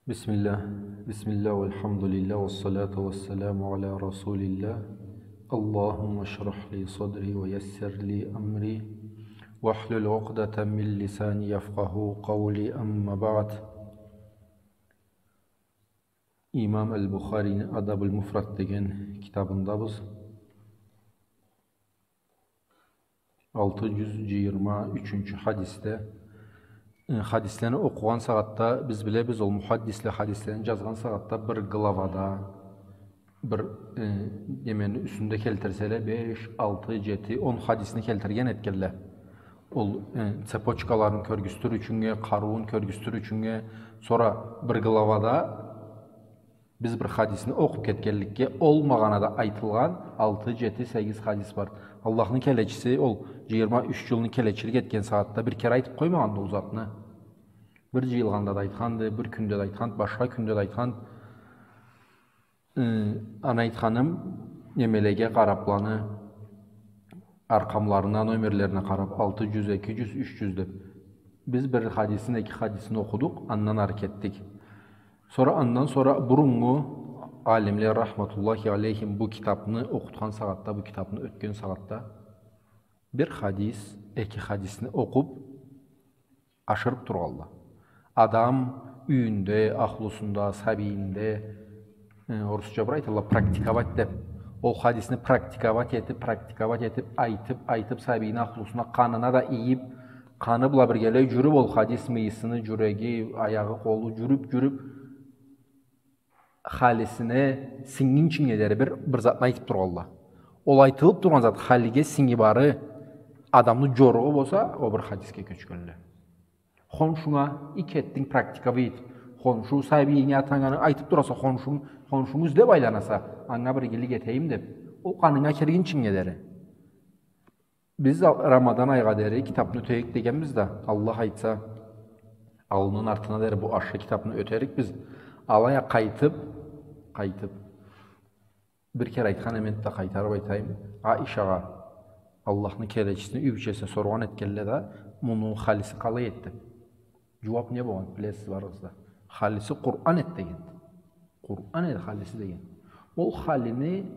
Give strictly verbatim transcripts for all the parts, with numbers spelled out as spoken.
بسم الله. بسم الله والحمد لله والصلاة والسلام على رسول الله. اللهم اشرح لي صدري ويسر لي أمري واحلل عقدة من لساني يفقهوا قولي. أما بعد. Имам аль-Бухарини «Адабуль-Муфрад» деген китабындабыз. Алты джюз джыйырма ючюнчю хадисде. Э, хадислени окъугъан сагъатда, биз билебиз, ол мухаддисле хадислени джазгъан сагъатда бир главада, бир, э, немени юсюнде келтирселе, беш, алты, джети, он хадисни келтирген этгенле. Ол, э, цепочкаларын кёргюзтюр ючюннге, къарыуун кёргюзтюр ючюннге, сора бир главада биз бир хадисни окъуб кетгенликге, ол магъанада айтылгъан алты, джети, сегиз хадис бар. Аллахны келечиси ол джыйырма юч джылны келечилик этген сагъатда бир кере айтыб къоймагъанды ол затны. Бир джыйылгъанда да айтханды, бир кюнде да айтханды, башха кюнде да айтханды. Ы, аны айтханым, немелеге къараб, аланы аркъамларына, номерлерине къараб, алты джюз, эки джюз, юч джюз деб. Биз бир хадисни, эки хадисни окъудукъ, андан ары кетдик. Сора, андан сора буруннгу алимле, рахматуллахи алейхим, бу китабны окъутхан сагъатда, бу китабны ётген сагъатда бир хадис, эки хадисни окъуб, ашырыб тургъанла. Адам юйюнде, ахлусунда, сабийинде, э, орусча бир айталла, практиковать деб. Ол хадисни практиковать этиб, практиковать этиб, айтыб, айтыб, сабийини ахлусуна, къанына да ийиб, къаны бла биргелей джюрюб, ол хадис мыйысыны, джюреги, аягъы, къолу джюрюб, джюрюб, халисине сингинчиннге дери бир, бир затны айтыб тургъанла. Ол айтылыб тургъан зат халиге сингиб ары, адамны джоругъу болса, ол бир хадисге кёчгенле. Хоншунга и кетдинг практиковать эт. Хоншу, сабийинге, атанга айтыб тураса, хоншунг, хоншунг излеб айланаса, анга бир игилик этейим деб. Ол къанынга киргинчиннге дери. Биз ал-, Рамадан айгъа дери китабны ётейик дегенбиз да, Аллах айтса, аллындан артына дери бу ашхы китабны ётерикбиз. Алай а къайтыб, къайтыб. Бир кере айтхан эдим да, къайтарыб айтайым. Айшагъа, Аллахны келечисини юй бийчесине соргъан этгенле да, муну халиси къалай эди деб. Джууаб не болгъан, билесиз барыгъыз да. Халиси Къуран эди деген. Къуран эди халиси деген. Ол халини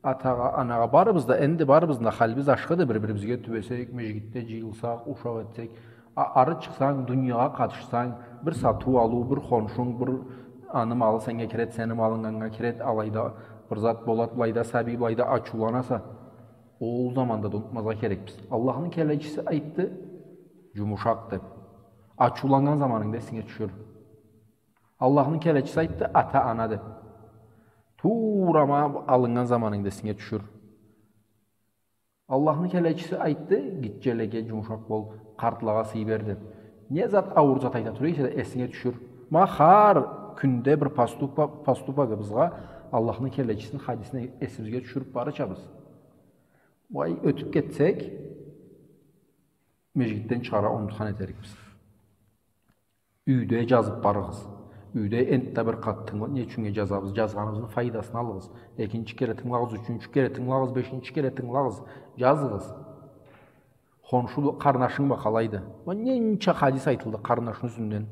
атагъа, анагъа барыбыз да, энди барыбызны да халибиз ашхыды, бир-бирибизге тюбесек, межгитде джыйылсакъ, ушакъ этсек, а-, ары чыкъсанг, дуниягъа къатышсанг, бир сатыу-алыу, бир хоншунг, бир аны малы сеннге кирет, сени малынг анга кирет, алайда бир зат болат, былайда сабий, былайда ачыуланаса, ол заманда да унутмазгъа керекбиз. Аллахны келечиси айтды, джумушакъ деб. Ачыуланнган заманынгда эсинге тюшюр. Аллахны келечиси айтды, ата-ана деб. Туура ма алыннган заманынгда эсинге тюшюр. Аллахны келечиси айтды, гитчелеге джумушакъ бол, къартлагъа сый бер деб. Не зат, ауур зат айта тура эсе да, эсинге тюшюр. Ма хар кюнде бир поступа-, поступогубузгъа Аллахны келечисини хадисин эсибизге тюшюрюб барырчабыз. Былай ётюб кетсек, межгитден чыгъаргъа унутхан этерикбиз. Юйде джазыб барыгъыз. Юйде энтда бир къат тынгла-, не ючюннге джазабыз? Джазгъаныбызны файдасын алыгъыз. Экинчи кере тынгылагъыз, ючюнчю кере тынгылагъыз, бешинчи кере тынгылагъыз. Джазыгъыз. Хоншу, къарнашынг бла къалайды. Ма ненча хадис айтылды къарнашны юсюнден.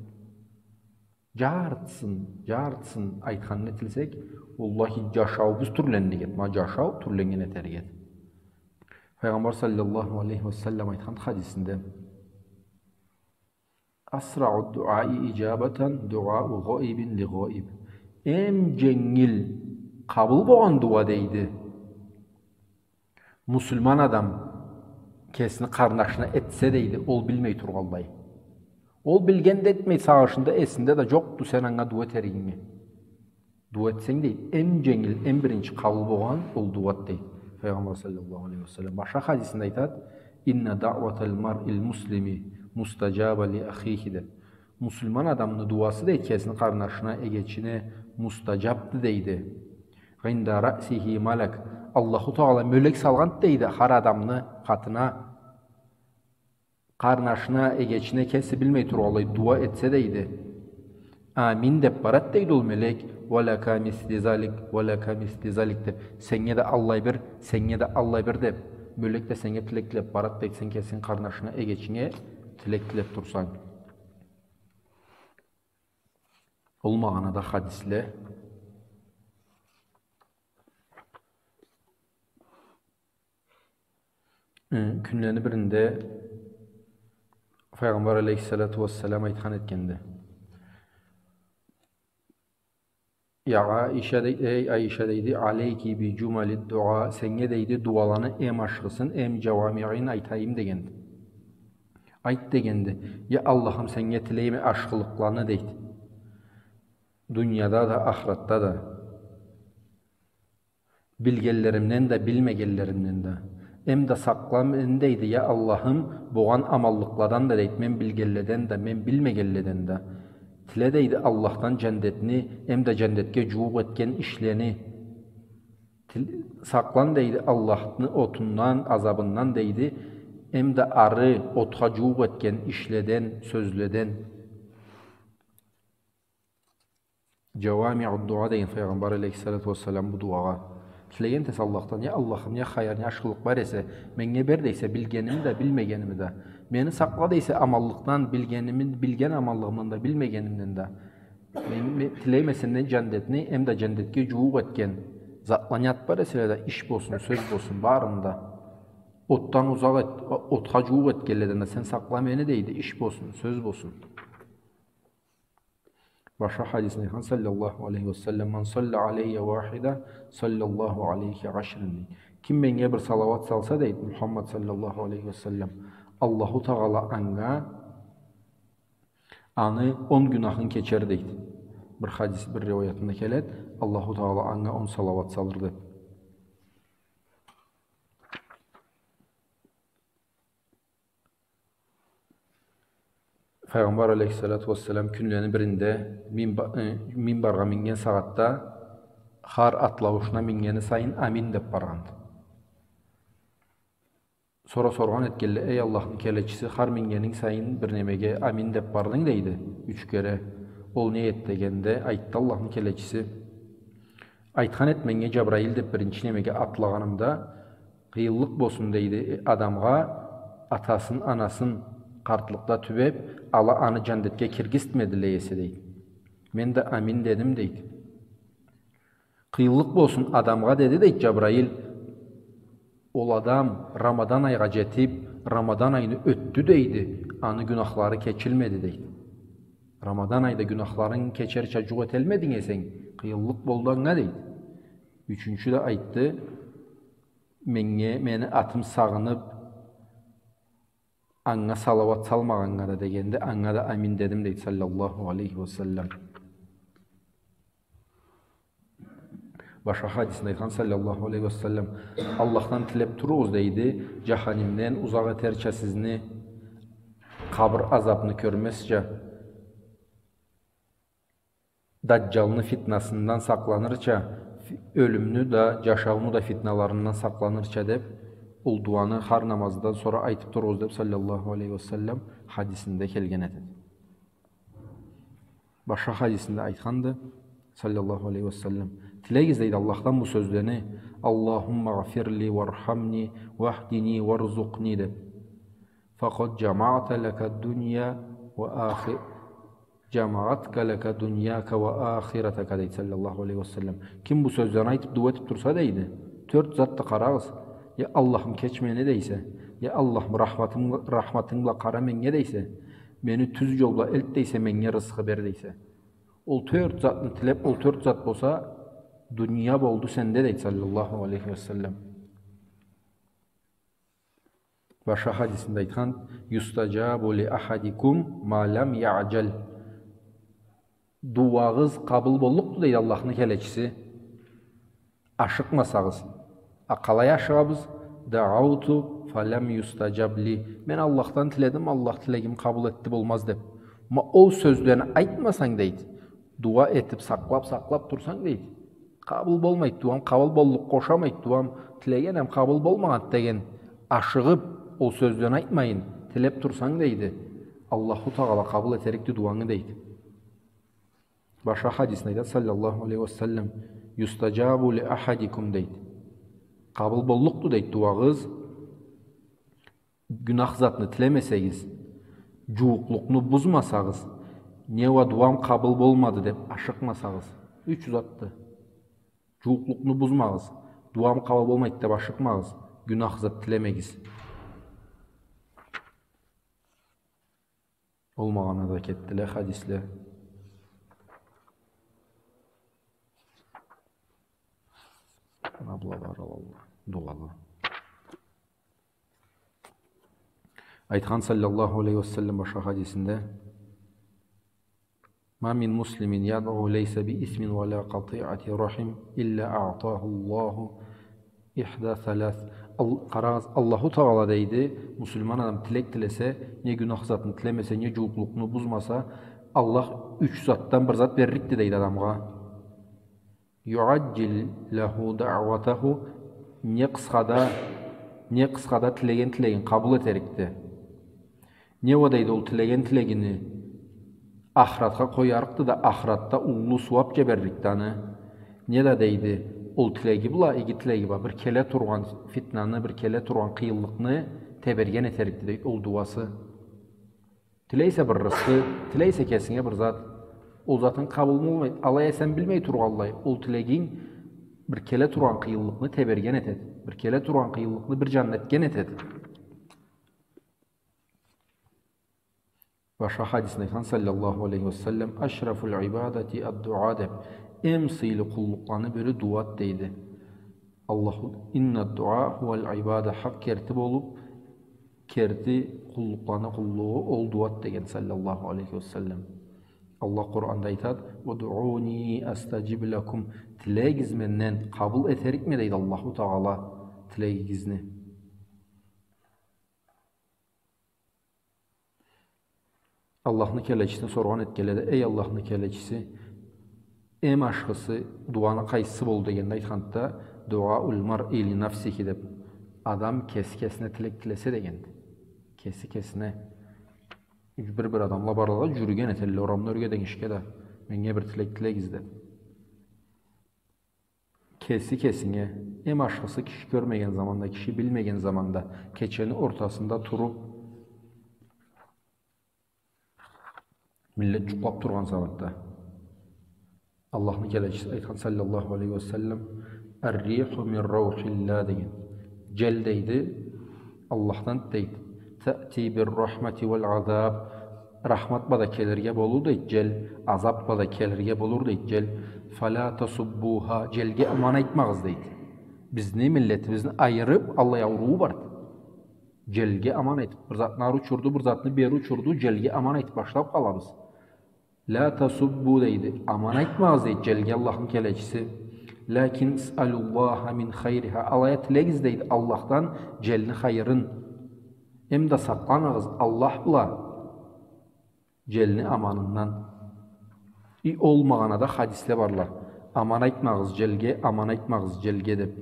Джартысын, джартысын айтхан этилсек, уаллахи, джашауубуз тюрленнген эди. Ма джашау тюрленнген этерик эди. Файгъамбар саллаллаху алейхи ва саллам айтхан хадисинде, أسرع الدعاء إجابة دعاء غائب لغائب. Эм дженгил къабыл болгъан дуа, дейди, муслиман адам кесини къарнашына этсе, дейди, ол билмей тургъанлай. Ол билген да этмей, сагъышында, эсинде да джокъду сен анга дуа этеригинге. Дуа этсенг, дейди, эм дженгил, эм биринчи къабыл болгъан ол дуады, дейди Файгъамбар саллаллаху алейхи ва саллам. Башха хадисинде айтады, إن دعوة المرء المسلم مستجابة لأخيه, деб. Муслиман адамны дуасы, дейди, кесини къарнашына, эгечине мустаджабды, дейди. عند رأسه ملك. Аллаху Тагъала мёлек салгъанды, дейди, хар адамны къатына. Къарнашына, эгечине кеси билмей тургъанлай дуа этсе, дейди, амин деб барад, дейди, ол мёлек, ولك مثل ذلك، ولك مثل ذلك деб, сеннге да аллай бир, сеннге да аллай бир деб, мёлек да сеннге тилек тилеб барад, дейди, сен кесинг къарнашынга, эгечинге тилек тилеб турсанг. Ол магъанада хадисле. Э, кюнлени биринде Файгъамбар алейхиссалату уассалам айтхан этгенди. Я Аиша, дей-, эй Аиша, дейди, алейки би джумали дуа, сеннге, дейди, дуаланы эм ашхысын, эм джауамиин айтайым дегенди. Айт дегенди. Я Аллахым, сеннге тилейме ашхылыкъланы, дейди. Дунияда да, ахыратда да. Билгенлеримден да, билмегенлеримден да. Эм да сакъла мени, дейди, я Аллахым, болгъан аманлыкъладан да, дейди, мен билгенледен да, мен билмегенледен да. Тиле, дейди, Аллахдан джандетни, эм да джандетге джууукъ этген ишлени. Тил-, сакълан, дейди, Аллахны отундан, азабындан, дейди, эм да ары отха джууукъ этген ишледен, сёзледен. Джауамиу дуа деген Файгъамбар алейхиссалату уассалам бу дуагъа. Тилеген этесе Аллахдан, я Аллахым, не хайыр, не ашхылыкъ бар эсе, меннге бер дейсе, билгеними да, билмегеними да. Мени сакъла дейсе аманлыкъдан, билгеними, билген аманлыгъымдан да, билмегенимден да. Мен, мен тилейме сенден джандетни, эм да джандетге джууукъ этген затланы, ат бар эселе да, иш болсун, сёз болсун, барын да. Отдан узакъ эт, отха джууукъ этгенледен да сен сакъла мени дейди, иш болсун, сёз болсун. Башха хадисинде айтхан, саллаллаху алейхи ва саллам, «Ман салла алейя вахида, саллаллаху алейхи ашрин», дейди. Ким меннге бир салауат салса, дейди, Мухаммад саллаллаху алейхи ва саллам, Аллаху Тагъала анга аны он гюнахын кечер, дейди. Бир хадис, бир риуаятында келеди, Аллаху Тагъала анга он салауат салыр деп. Файгъамбар алейхиссалату уассалам кюнлени биринде минба-, э, минбаргъа минген сагъатда хар атлауушуна мингени сайын «Амин» деп баргъанды. Сора соргъан этгенле: «Эй Аллахны келечиси, хар мингенинг сайын бир немеге амин деп бардынг, — дейди, — юч кере. Ол не эди?» — дегенде, айтды Аллахны келечиси: «Айтхан эди меннге Джабраил деп биринчи немеге атлагъанымда, къыйынлыкъ болсун, — дейди, — э, адамгъа, атасын, анасын къартлыкъда тюбеп, ала аны джандетге киргизтмедиле эсе, — дейди. — Мен да амин дедим, — дейди. — Къыйынлыкъ болсун адамгъа, — деди, — дейди, — Джабраил. Ол адам Рамадан айгъа джетип, Рамадан айны ётдю, — дейди, — аны гюнахлары кечилмеди, — дейди. — Рамадан айда гюнахларын кечерча джукъ эталмадынг эсенг, къыйынлыкъ болду анга», — дейди. Ючюнчю да айтды: «Меннге, мени атым сагъынып, анга салауат салмагъаннга да», — дегенде, «Анга да амин дедим», — дейди, саллаллаху алейхи ва саллам. Башха хадисинде айтхан, саллаллаху алейхи ва саллам: «Аллахдан тилеп туругъуз, — дейди, — джаханимден узакъ этерча сизни, къабыр азабны кёрмезча, Даджалны фитнасындан сакъланырча, фи-, ёлюмню да, джашауну да фитналарындан сакъланырча», — деп, ол дуаны хар намаздан сора айтып туругъуз деп, саллаллаху алейхи ва саллам, хадисинде келген этеди. Башха хадисинде айтханды, саллаллаху алейхи ва саллам: «Тилегиз, — дейди, — Аллахдан бу сёзлени: „Аллахумма гъфирли вархамни вахдини варзукъни“, — деп. Факъад джамаъта лака дунья ва ахи-, джамаъатка лака дуньяка ва ахиратака», — дейди, саллаллаху алейхи ва саллам. Ким бу сёзлени айтып, дуа этип турса, дейди, тёрт затды къарагъыз: «Я Аллахым, кеч мени», — дейсе, «Я Аллахым, рахматынг-, рахматынг бла къара меннге», — дейсе, «Мени тюз джол бла элт», — дейсе, «Меннге рызкъы бер», — дейсе. Ол тёрт затны тилеп, ол тёрт зат болса, дунья болду сенде, дейди, саллаллаху алейхи ва саллам. Башха хадисинде айтхан: «Юстаджабу ли ахадикум ма лам яджал». Дуагъыз къабыл боллукъду, дейди Аллахны келечиси, ашыкъмасагъыз. А къалай ашыгъабыз? «Дагъауту фалам юстаджаб ли». Мен Аллахдан тиледим, Аллах тилегими къабыл этди болмаз деп. Ма ол сёзлени айтмасанг, дейди, дуа этип, сакълап, сакълап турсанг, дейди, къабыл болмайды дуам, къабыл боллукъгъа ушамайды дуам, тилегенем, къабыл болмагъанды деген, ашыгъып, ол сёзлени айтмайын, тилеп турсанг, дейди, Аллаху Тагъала къабыл этерикди дуангы, дейди. Башха хадисинде айтады, саллаллаху алейхи ва саллам: «Юстаджабу ли ахадикум», — дейди. Къабыл боллукъду, дейди, дуагъыз. Гюнах затны тилемесегиз, джууукълукъну бузмасагъыз, Не уа дуам къабыл болмады деп ашыкъмасагъыз. Юч затды. Джууукълукъну бузмагъыз. Дуам къабыл болмайды деп ашыкъмагъыз. Гюнах зат тилемегиз. Ол магъанада кетдиле хадисле. Мына была баралла дуала. Айтхан саллаллаху алейхи ва саллам башха хадисинде: «ما من مسلم يدعو ليس بإثم ولا قطيعة رحم إلا أعطاه الله إحدى ثلاث». Ал-, къарагъыз, Аллаху Тагъала, дейди, муслиман адам тилек тилесе, не гюнах затын тилемесе, не джууукълукъну бузмаса, Аллах юч затдан бир зат берликди, дейди, адамгъа. «يعجل له دعوته», не къысхада, не къысхада тилеген тилегин къабыл этерикди. Не уа, дейди, ол тилеген тилегини ахыратха къоярыкъды да, ахыратда уллу сууап джиберирикди аны. Не да, дейди, ол тилеги бла, иги тилеги бла бир келе тургъан фитнаны, бир келе тургъан къыйынлыкъны теберген этерикди, дейди, ол дуасы. Тилейсе бир рысхы, тилейсе кесинге бир зат. Ол затынг къабыл болмайды. Алай а сен билмей тургъанлай, ол тилегинг бир келе тургъан къыйынлыкъны теберген этеди. Бир келе тургъан къыйынлыкъны бир джаннетген этеди. Башха хадисинде айтхан, саллаллаху алейхи ва саллам: «أشرف العبادة الدعاء», деп. Эм сыйлы къуллукъланы бири дуады, дейди. Аллаху, «إن الدعاء هو العبادة», хакъ керти болуп, керти къуллукъланы къуллугъу ол дуады деген, саллаллаху алейхи ва саллам. Аллах Къуранда айтады: «ادعوني أستجب لكم», тилегиз менден, къабыл этерикме, дейди Аллаху Тагъала тилегигизни. Аллахны келечисине соргъан этгенле да: «Эй Аллахны келечиси, эм ашхысы дуаны къайсысы болду?» — дегенде айтханды да: «دعاء المرء لنفسه», — деп. Адам кеси кесине тилек тилесе дегенди. Кеси кесине. Бир-бир адамла барла да джюрюген этелле орамда ёрге денгишге да: «Меннге бир тилек тилегиз», — деп. Кеси кесинге, эм ашхысы киши кёрмеген заманда, киши билмеген заманда, кечени ортасында туруп, миллет джукълап тургъан заманда. Аллахны келечиси айтхан, саллаллаху алейхи ва саллам: «الريح من روح الله», — деген. Джел, дейди, Аллахдан, дейди. «تأتي بالرحمة والعذاب». Рахмат бла да келирге болур, дейди, джел. Азап бла да келирге болур, дейди, джел. «فلا تسبوها». Джелге аман айтмагъыз, дейди. Бизни миллетибизни айырып аллай ауруу барды. Джелге аман айтып, бир затны ары учурду, бир затны бери учурду, джелге аман айтып башлап къалабыз. «لا تسبوا», — дейди. Аман айтмагъыз, дейди, джелге Аллахны келечиси. «لكن اسألوا الله من خيرها». Алай а тилегиз, дейди, Аллахдан джелни хайырын. Эм да сакъланыгъыз Аллах бла джелни аманындан. И ол магъанада хадисле барла. Аман айтмагъыз джелге, аман айтмагъыз джелге, деп.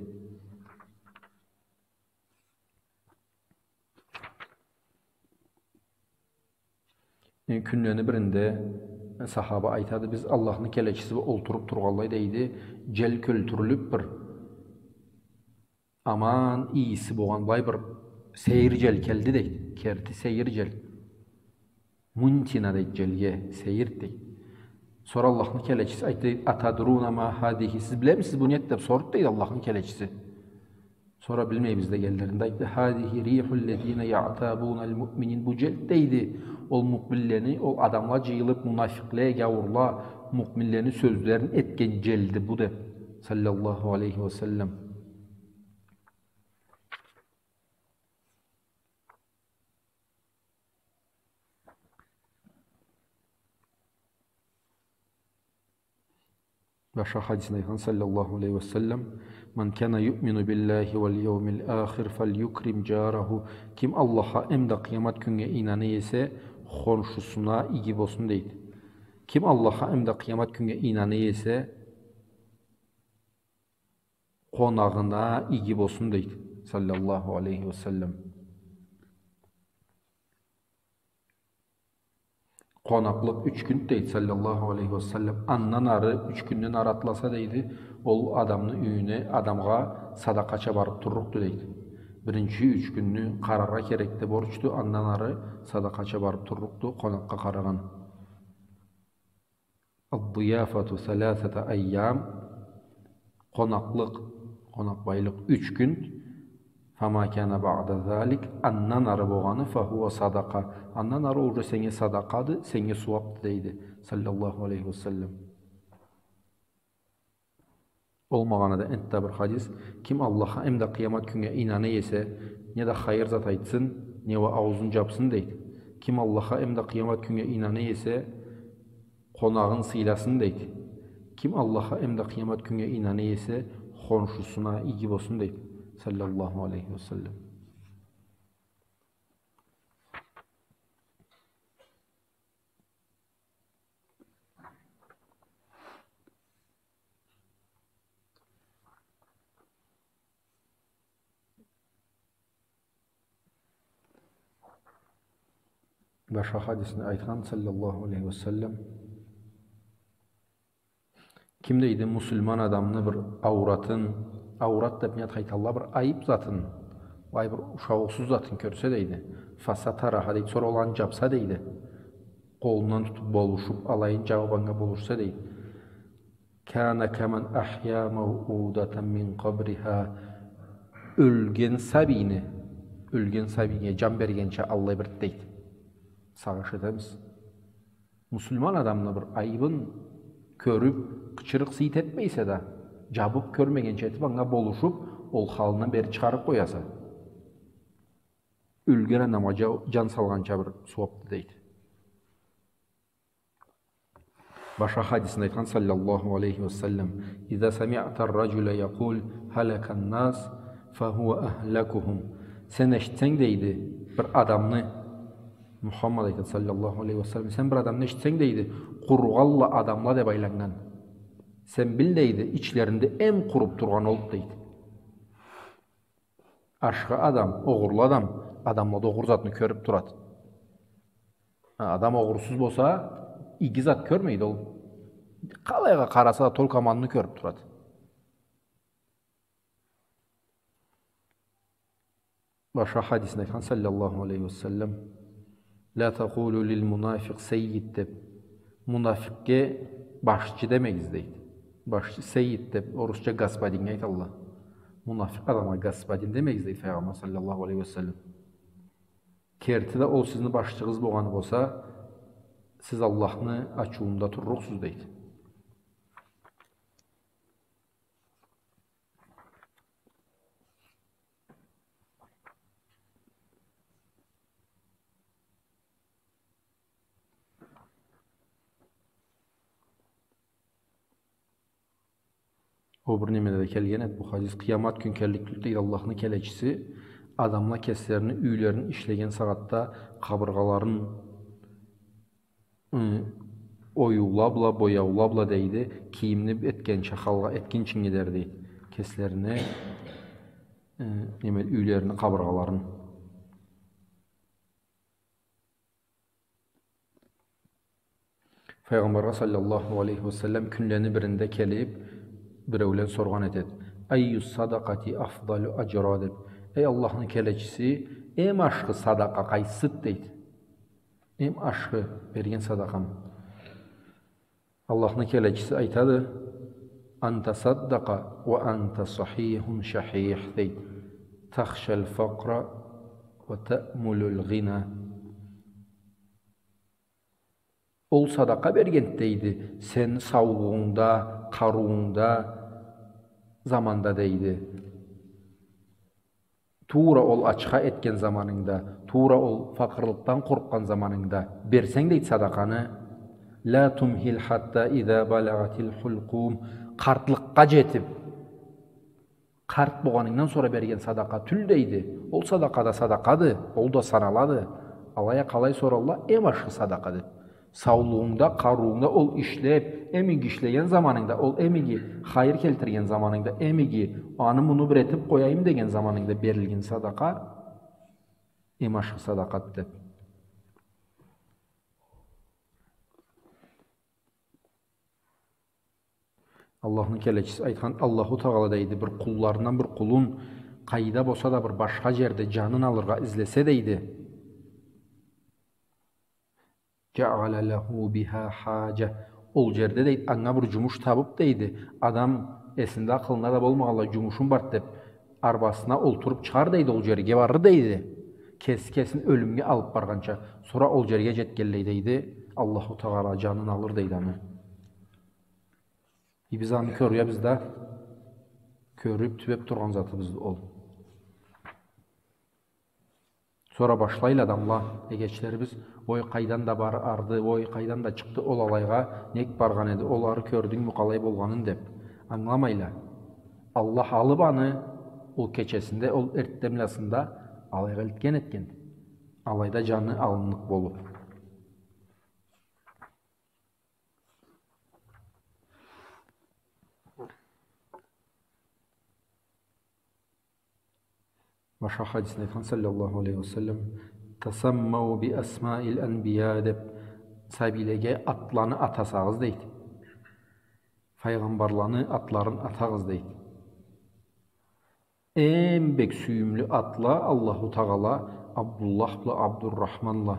Э, кюнлени биринде, э, сахаба айтады: «Биз Аллахны келечиси бла олтуруп тургъанлай, — дейди, — джел кёлтюрюлюп бир аман ийиси болгъан, былай бир сейир джел келди», — дейди. Керти сейир джел. Мунтина дейди джелге, сейир дейди. Сора Аллахны келечиси айтды: «أتدرون ما هذه؟ Сиз билемисиз бу неди?» — деп сорду дейди Аллахны келечиси. Сора билмейбиз дегенлеринде айтды: «هذه ريح الذين يعتابون المؤمنين». Бу джел дейди, ол муъминлени, ол адамла джыйылып, мунафикъле, гяуурла, муъминлени сёзлерин этген джелди бу, деп, саллаллаху алейхи ва саллам. Башха хадисинде айтхан, саллаллаху алейхи ва саллам: «من كان يؤمن بالله واليوم الآخر فليكرم جاره». Ким Аллахха эмда къыямат кюннге ийнана эсе, хоншусуна иги болсун, дейди. Ким Аллахха эмда къыямат кюннге ийнана эсе, къонагъына иги болсун, дейди, саллаллаху алейхи ва саллам. Къонакълыкъ юч кюн, дейди, саллаллаху алейхи ва саллам. Андан ары, юч кюнден ары атласа, дейди, ол адамны юйюне адамгъа садакъача барып турлукъду, дейди. Биринчи юч кюнню къараргъа керекди, борчду, андан ары садакъача барып турлукъду, къонакъгъа къарагъан. الضيافة ثلاثة أيام. Къонакълыкъ, къонакъбайлыкъ юч кюн. فما كان بعد ذلك, андан ары болгъаны, فهو صدقة. Андан ары ол уже сеннге садакъады, сеннге сууапды, дейди, саллаллаху алейхи ва саллам. Ол магъанада энтда бир хадис: ким Аллахха эмда къыямат кюннге ийнана эсе, не да хайыр зат айтсын, не уа ауузун джабсын, дейди. Ким Аллахха эмда къыямат кюннге ийнана эсе, къонагъын сыйласын, дейди. Ким Аллахха эмда къыямат кюннге ийнана эсе, хоншусуна иги болсун, дейди, саллаллаху алейхи ва саллам. Башха хадисни айтхан, саллаллаху алейхи ва саллам. Ким, дейди, муслиман адамны бир ауратын, аурат деб не зат айталла, бир айыб затын, ай, бир ушагъыусуз затын кёрсе, дейди, فسترها, дейди, сора ол аны джабса, дейди, къолундан тутуб болушуб, алайын джабыб анга болушса, дейди, كان كمن أحيا موءودة من قبرها. Ёлген сабийни, ёлген сабийге джан бергенча аллай бирди, дейди. Сагъыш этебиз. Муслиман адамны бир айыбын кёрюб, къычырыкъ-сыйыт этмейсе да, джабыб, кёрмегенча этиб, анга болушуб, ол халындан бери чыгъарыб къояса. Ёлген адамгъа джа-, джан салгъанча бир сууапды, дейди. Башха хадисинде айтхан, саллаллаху алейхи ва саллам: إذا سمعت الرجل يقول هلك الناس فهو أهلكهم. Сен эшитсенг, дейди, бир адамны, Мухаммад айтады, саллаллаху алейхи ва саллам, сен бир адамны эшитсенг, дейди, къуругъалла адамла деб айланнган, сен бил, дейди, ичлеринде эм къуруб тургъан олду, дейди. Ашхы адам, огъурлу адам, адамлада огъур затны кёрюб турады. Адам огъурсуз болса, иги зат кёрмейди ол. Къалайгъа къараса да, только аманны кёрюб турады. Башха хадисинде айтхан, саллаллаху алейхи ва саллам: لا تقولوا للمنافق سيد, деб. Мунафикъгъа башчы демегиз, дейди. Башчы, сейид деб, орусча господиннге айталла. Мунафикъ адамгъа господин демегиз, дейди Файгъамбар, саллаллаху алейхи ва саллам. Керти да ол сизни башчыгъыз болгъаны болса, сиз Аллахны ачыуунда турлукъсуз, дейди. Ол бир немеде да келген эди бу хадис. Къыямат кюн келлик тюлдю, дейди, Аллахны келечиси, адамла кеслерини юйлерин ишлеген сагъатда къабыргъаларын, ы, оюула бла, бояула бла, дейди, кийимни этгенча халгъа этгинчинге дери, дейди, кеслерини, ы, неме, юйлерини къабыргъаларын. Файгъамбаргъа, саллаллаху алейхи ва саллам, кюнлени биринде келиб, биреулен соргъан этеди: أي الصدقة أفضل أجرا, деб. Эй Аллахны келечиси, эм ашхы садакъа къайсыды, дейди. Эм ашхы берген садакъам. Аллахны келечиси айтады: أن تصدق وأنت صحيح شحيح, дейди. تخشى الفقر وتأمل الغنى. Ол садакъа берген, дейди, сен саулугъунгда, къарыуунгда заманда, дейди. Туура ол ачха этген заманынгда, туура ол факъырлыкъдан къоркъгъан заманынгда берсенг, дейди, садакъаны, لا تمهل حتى إذا بلغت الحلقوم, къартлыкъгъа джетиб, къарт болгъанынгдан сора берген садакъа тюл, дейди. Ол садакъа да садакъады, ол да саналады. Алай а къалай соралла, эм ашхы садакъа деб. Саулугъунгда, къарыуунгда ол ишлеб, эм иги ишлеген заманынгда, ол эм иги хайыр келтирген заманынгда, эм иги, аны-муну бир этиб къояйым деген заманынгда берилген садакъа эм ашхы садакъады деб. Аллахны келечиси айтхан, Аллаху Тагъала, дейди, бир къулларындан бир къулун къайда болса да бир башха джерде джанын алыргъа излесе, дейди, جعل له بها حاجة, Ол джерде, дейди, анга бир джумуш табыб, дейди, адам эсинде, акъылында да болмагъанлай джумушум барды деб, арбасына олтуруб чыгъар, дейди, ол джерге барыр, дейди. Кеси кесин ёлюмге алыб баргъанча, сора ол джерге джетгенлей, дейди, Аллаху Тагъала джанын алыр, дейди, аны. Э, биз аны кёребиз да, кёрюб, тюбеб тургъан затыбызды ол. Сора башлайла адамла, эгечлерибиз, ой, къайдан да барды, ой, къайдан да чыкъды, ол алайгъа нек баргъан эди, ол ары кёрдюнгмю къалай болгъанын деб. Ангыламайла. Аллах алыб аны, ол кечесинде, ол эртденбласында алайгъа элтген этгенди. Алайда джаны алынныкъ болуб. Башха хадисинде айтхан, саллаллаху алейхи ва саллам, «Тасаммау би асмаил анбия», деб, сабийлеге атланы атасагъыз, дейди. Файгъамбарланы атларын атагъыз, дейди. Эм бек сюйюмлю атла Аллаху Тагъала Абдуллах бла Абдуррахманла.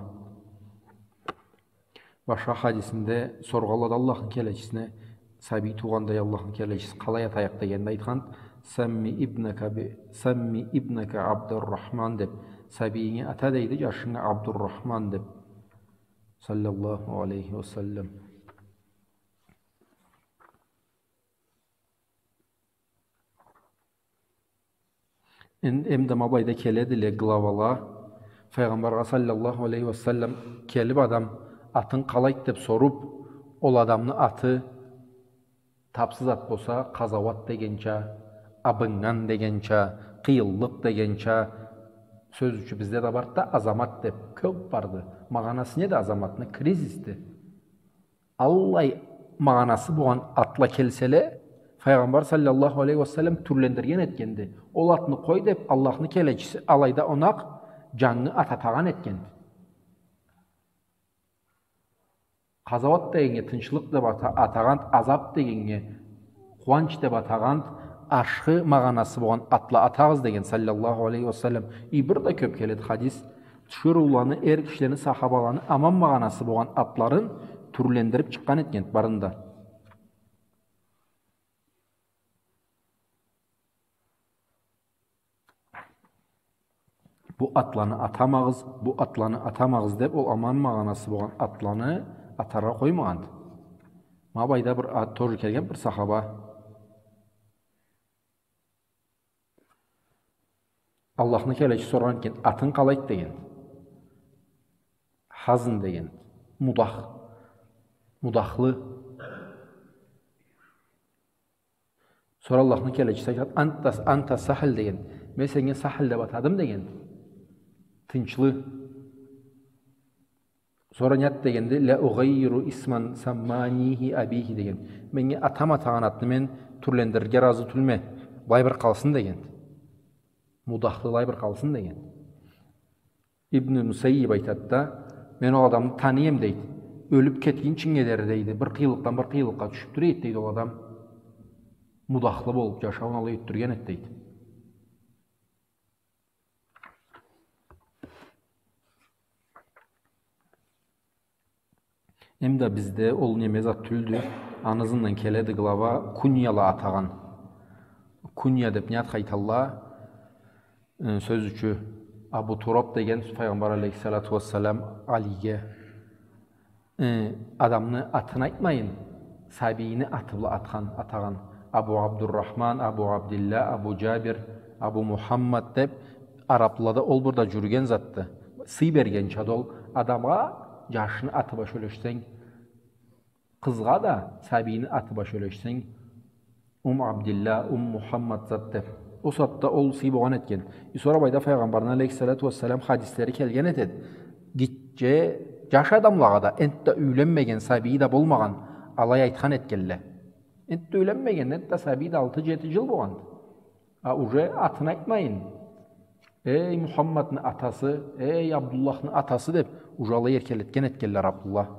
Башха хадисинде соргъанла да Аллахны келечисине, сабий туугъанда, эй Аллахны келечиси, къалай атайыкъ дегенде айтхан, «Самми ибнака би, самми ибнака Абдуррахман», деб, сабийинги ата, дейди, джашынга Абдуррахман деб. Саллаллаху алейхи ва саллам. Эн-, эм да ма былайда келедиле главала. Файгъамбаргъа саллаллаху алейхи ва саллам келиб адам атын къалайды деб соруб, ол адамны аты тапсыз ат болса, къазауат дегенча, абыннган дегенча, къыйынлыкъ дегенча, сёз ючюн, бизде да барды да азамат деб, кёб барды. Магъанасы неди азаматны? Кризисди. Аллай магъанасы болгъан атла келселе, Файгъамбар саллаллаху алейхи ва саллам тюрлендирген этгенди. Ол атны къой деб, Аллахны келечиси алайда онакъ джангы ат атагъан этгенди. Къазауат дегеннге тынчлыкъ деб ата-, атагъан, азаб дегеннге къууанч деб атагъан, ашхы магъанасы болгъан атла атагъыз деген, саллаллаху алейхи ва саллам. И бир да кёб келеди хадис. Тиширыуланы, эр кишилени, сахабаланы аман магъанасы болгъан атларын тюрлендириб чыкъгъан этген барын да. Бу атланы атамагъыз, бу атланы атамагъыз деб, ол аман магъанасы болгъан атланы атаргъа къоймагъанды. Ма былайда бир ат, тоже келген бир сахаба. Аллахны келечиси соргъан экен, атынг къалайды деген. Хазн деген. Мудах. Мудахлы. Сора Аллахны келечиси айтады, «Анта, анта сахл» деген. Мен сеннге сахл деб атадым деген. Тынчлы. Сора не ат дегенди? «Ла угаййиру исман самманихи абихи» деген. Меннге атам атагъан атны мен тюрлендирирге разы тюлме. Былай бир къалсын деген. Мудахлы былай бир къалсын деген. Ибн Мусаййиб айтады да, мен ол адамны таныйма, дейди. Ёлюб кетгинчинге дери, дейди, бир къыйынлыкъдан бир къыйынлыкъгъа тюшюб тура эди, дейди, ол адам. Мудахлы болуб, джашауун алай ётдюрген эди, дейди. Эм да бизде ол неме зат тюлдю, аны ызындан келеди глава, куньяла атагъан. Кунья деб не атха айталла? Э, сёз ючюн, Абу Тураб деген Файгъамбар алейхиссалату уассалам Алиге, э, адамны атын айтмайын, сабийни аты бла атхан, атагъан. Абу Абдуррахман, Абу Абдилла, Абу Джабир, Абу Мухаммад деб, араблада ол бир да джюрюген затды. Сый бергенча да ол адамгъа джашны аты бла сёлешсенг, къызгъа да сабийни аты бла сёлешсенг, Ум Абдилла, Ум Мухаммад зат деб. Ол сагъатда ол сый болгъан этген. И сора былайда Файгъамбарны алейхиссалату уассалам хадислери келген этеди. Гитче джаш адамлагъа да, энтда юйленмеген, сабийи да болмагъан, алай айтхан этгенле. Энтда юйленмеген, энтда сабийи да алты-джети джыл болгъанды. А уже атын айтмайын. Эй, Мухаммадны атасы, эй, Абдуллахны атасы деб, уже алай эркелетген этгенле Абдуллах.